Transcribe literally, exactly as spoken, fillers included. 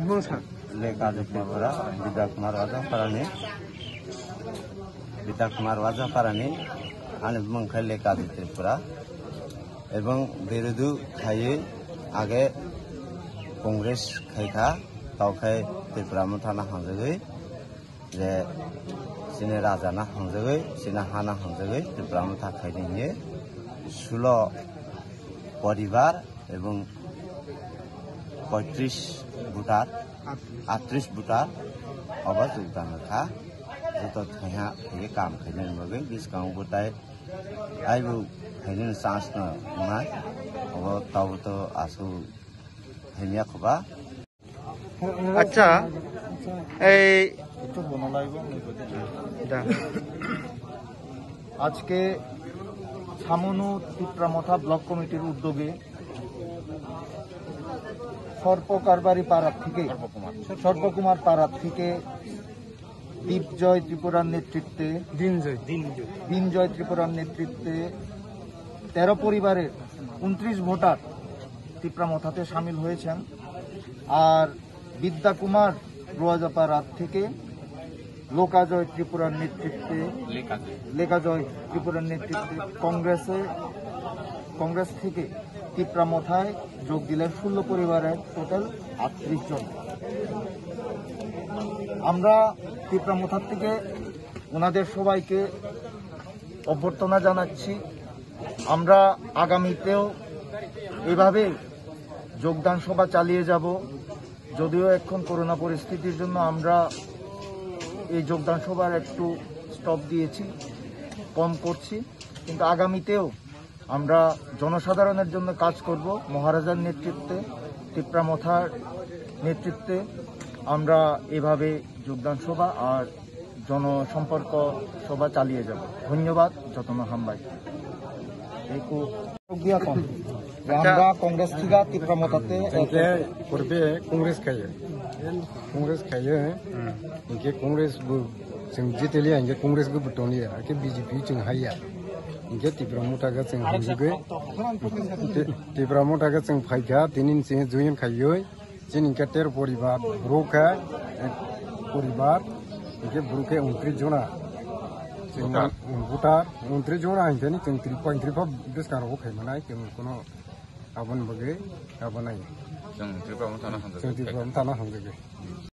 Bumsa. Le Kazi Tripura, Bidya Kumar Wajaparani, Bidya Kumar Wajaparani, ani bumung khe le Kazi Tripura, ebong birudu khaiwi age Congress khaikha, tao khe Tripura Motha no hamjagwi, je chini raja no hamjagwi, chini ha no hamjagwi Tripura Motha khaidi hinwi sulo poribar ebong poitris voter, atris voter obo jogdan kha. Joto thaiha thaiwi kam khainani bagwi bwskango bo tai aibo khainani chance no wngnai. Obo tabuk to aswk khaimya khoba. আচ্ছা, এই একটু মনো লাগবে, আমি বলতে চাই। দা। আজকে ছামনু তিপ্রা মথা ব্লক কমিটির উদ্যোগে সর্পকারবারি পাড়া থেকে, সর্পকুমার পাড়া থেকে দীপজয় ত্রিপুরার নেতৃত্বে, দিনজয়। দিনজয় ত্রিপুরার নেতৃত্বে তেরো পরিবারের ঊনত্রিশ ভোটার তিপ্রা মথাতে সামিল হয়েছেন। আর বিদ্যা কুমার রোয়াজাপাড়া থেকে লোকাজয় ত্রিপুরার নেতৃত্বে, লেখাজয়। লেখাজয় ত্রিপুরার নেতৃত্বে কংগ্রেসে, কংগ্রেস থেকে তিপ্রা মথায় যোগ দিলেন ষোলো পরিবারের টোটাল আটত্রিশ জন। আমরা তিপ্রা মথার থেকে ওনাদের সবাইকে অভ্যর্থনা জানাচ্ছি। আমরা আগামীতেও এভাবে যোগদান সভা চালিয়ে যাব। যদিও এখন করোনা পরিস্থিতির জন্য আমরা এই যোগদান সভার একটু স্টপ দিয়েছি, কম করছি, কিন্তু আগামীতেও আমরা জনসাধারণের জন্য কাজ করব। মহারাজার নেতৃত্বে, তিপ্রা মথার নেতৃত্বে আমরা এভাবে যোগদান সভা আর জনসম্পর্ক সভা চালিয়ে যাব। ধন্যবাদ, যতন হামবাই। এই কু- যে আমরা কংগ্রেস থেকে তিপ্রা মথাতে Hingke purbe Congress kaiye. Congress kaiye. Hingke Congress bo chwng jiteliya hingke Congress bo tongya. Hingke B J P chwng haiya. Hingke Tipra Motha khe chwng hamjagwi. Ti-, Tipra Motha khe chwng phaikha, tini chwng join khaiwi. Chini hingke tero poribar, bwrwk khe, eh, poribar, hingke bwrwk khe ungtri jona. Chwng voter. Voter, ungtri jona hingke ni chwng tripha, tripha bwskango khaimanai, chwng kono aboni bagwi, abonai. Chwng Tripura Motha no hamjagwi. Chwng Tripura Motha no hamjagwi.